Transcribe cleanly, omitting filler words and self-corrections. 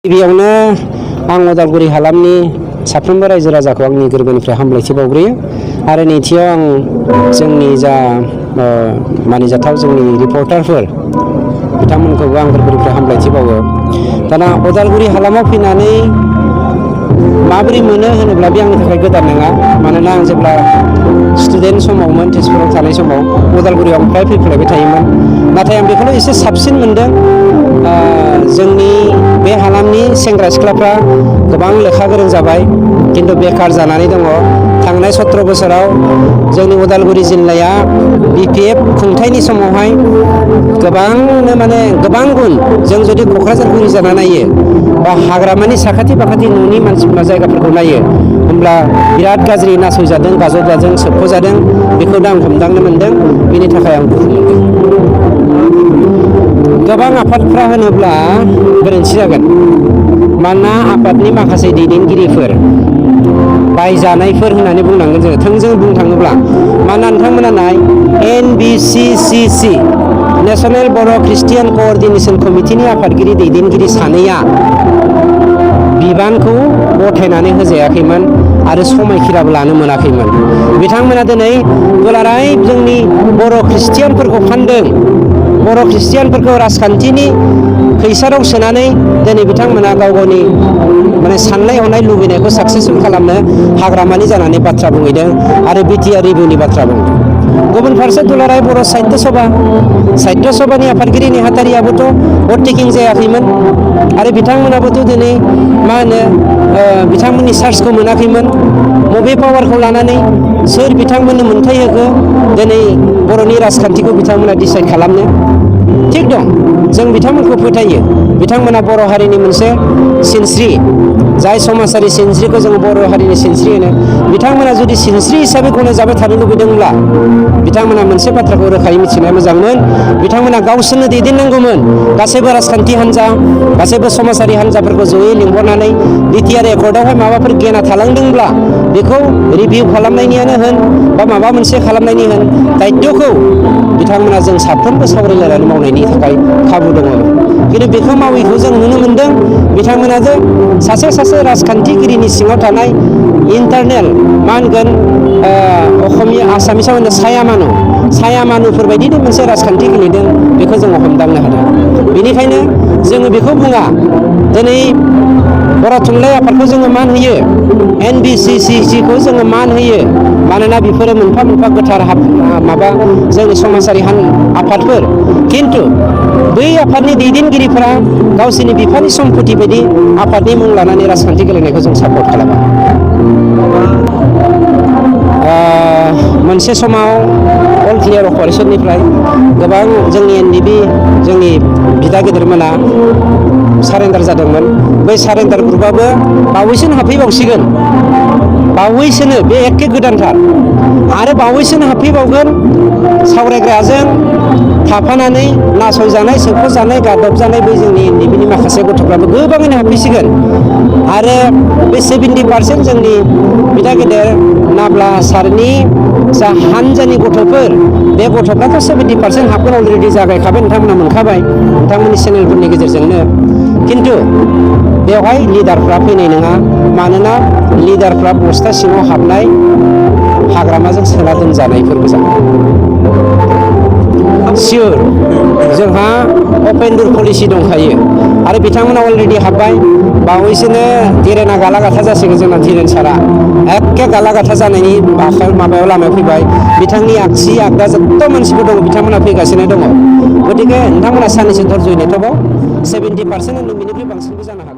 गिबियावनो आं उदालगुरि हालामनि साफ्रोमबो रायजो राजाखौ आंनि गोरबोनिफ्राय हामलायथि बावग्रोयो आरो नैथियाव आं जोंनि जा मानिजाथाव जोंनि रिपर्टारफोर बिथांमोनखौबो आं गोरबोनिफ्राय हामलायथि बावो। दाना उदालगुरि हालामाव फैनानै माबोरै मोनो होनोब्ला बे आंनि थाखाय गोदान नङा। मानोना आं जेब्ला स्टुडेन्ट समावमोन तेजपुराव थानाय समाव उदालगुरियाव फ्राय फैफ्लेबाय थायोमोन। नाथाय आं बेखौनो एसे साबसिन मोनदों। जोंनि बे हालामनि सेंग्रा सिख्लाफ्रा गोबां लेखा गोरों जाबाय खिन्थु बेखार जानानै दङ। थांनाय 17 बोसोराव जोंनि उदालगुरि जिल्लाया BPF खुंथायनि समावहाय गोबां गुन जों जुदि क'क्राझारखौ रिजार्भ नायो बा हाग्रामानि साखाथि फाखाथि न'नि मानसिफोरना जायगाफोरखौ नायो होमब्ला बिराद गाज्रि नासयजादों गाज'बजादों सोबख'जादों बेखौ दा आं हमदांनो मोनदों। बेनि थाखाय आं दुखु मोनदों। गोबां आफादफ्रा होनोब्ला गोरोन्थि जागोन। मानोना आफादनि माखासे दैदेनगिरिफोर बायजानायफोर होननानै बुंनांगोन जोङो थोंजों बुंनो थाङोब्ला। मानोना नोंथांमोना नाय NBCCC नेशनेल बर' ख्रिस्टियान क'अर्डिनेशन कमिटिनि आफादगिरि दैदेनगिरि सानैया बिबानखौ गथायनानै होजायाखैमोन आरो समायखिराबो लानो मोनाखैमोन। बिथांमोना दिनै दुलाराय जोंनि बर' ख्रिस्टियानफोरखौ फानदों। बर' ख्रिस्टियानफोरखौ राजखान्थिनि खैसाराव सोनानै दिनै बिथांमोना गाव गावनि साननाय हनाय लुबैनायखौ साक्सेसफुल खालामनो हाग्रामानि जानानै बाथ्रा बुंहैदों आरो बिटिआर रिभिउनि बाथ्रा बुंदों। गुबुन फारसे दुलाराय बर' साहित्य सभानि आफादगिरि नेहाथारियाबोथ' भट टेकिं जायाखैमोन आरो बिथांमोनाबोथ' दिनै बिथांमोननि सार्चखौ मोनाखैमोन। बबे पावारखौ लानानै सोर बिथांमोननो मोनथाय होखो दिनै बर'नि राजखान्थिखौ बिथांमोना डिसाइड खालामनो थिग दं। जों बिथांमोनखौ फोथायो। बिथांमोना बर' हारिनि मोनसे सिनस्रि, जाय समाजारि सिनस्रिखौ जों बर' हारिनि सिनस्रि होनो। बिथांमोना जुदि सिनस्रि हिसाबै गनायजाबाय थानो लुबैदोंब्ला बिथांमोना मोनसे बाथ्राखौ रोखायै मिथिनाया मोजांमोन। बिथांमोना गावसोरनो दैदेननांगौमोन गासैबो राजखान्थि हान्जा गासैबो समाजारि हान्जाफोरखौ जयै लिंहरनानै बिटिआर एकर्डआवहाय माबाफोर गेना थालांदोंब्ला बेखौ रिभिउ खालामनायनियानो होन बा माबा मोनसे खालामनायनि होन दायित्वखौ बिथांमोना जों साफ्रोमबो सावरायलायनानै मावनायनि थाखाय खाबु दङमोन। खिन्थु बेखौ मावैखौ जों नुनो मोनदों। बिथांमोना जे सासे राजखान्थिगिरिनि सिङाव थानाय इन्टारनेल मा होनगोन आसामिसाव होनो साया मानुफोर बायदिनो मोनसे राजखान्थि गेलेदों। बेखौ जोङो हमदांनो हादों। बेनिखायनो जोङो बेखौ बुङा दिनै बर' थुनलाइ आफादखौ जोङो मान होयो, NBCCCखौ जोङो मान होयो। मानोना बेफोरो मोनफा मोनफा गोथार जोंनि समाजारि आफादफोर। खिन्थु बै आफादनि दैदेनगिरिफोरा गावसोरनि बिफानि सम्पति बायदि आफादनि मुं लानानै राजखान्थि गेलेनायखौ जों सापर्ट खालामा। मोनसे समाव अल क्लियार अपारेशननिफ्राय गोबां जोंनि NDB जोंनि बिदा गेदेरमोना सारेन्डार जादोंमोन। बै सारेन्डार ग्रुपआबो बावैसोनो हाबफैबावसिगोन। बावैसोनो बे एखे गोदानथार आरो बावैसोनो हाबफैबावगोन। सावरायग्राजों थाफानानै नासयजानाय सोबख'जानाय गादबजानाय बै जोंनि NDBनि माखासे गथ'फ्राबो गोबाङैनो हाबफैसिगोन। आरो बे 70% जोंनि बिदा गेदेर नाब्ला सारनि जा हानजानि गथ'फोर बे गथ'फ्राथ' 70% हाबगोन अलरेडि जागायखाबाय। नोंथांमोना मोनखाबाय नोंथांमोननि चेनेलफोरनि गेजेरजोंनो। खिन्थु बेवहाय लिडारफ्रा फैनाय नङा। मानोना लिडारफ्रा बस्था सिङाव हाबनाय हाग्रामाजों सोना दोनजानायफोर गोजा। सियर जोंहा अपेन डर पलिसि दंखायो आरो बिथांमोना अलरेडि हाबबाय। बावैसोनो धीरेना गालागाथा जासिगोन। जोंना धीरेन सारा एखे गालागाथा जानायनि माबायाव लामायाव फैबाय। बिथांनि आगसि आगदा जत्थ' मानसिफोर दङ बिथांमोना फैगासिनो दङ। गतिके नोंथांमोना साननैसो धर्ज'यै नेथ'बाव 70% बिनिख्रुइ बांसिनबो जानो हागौ।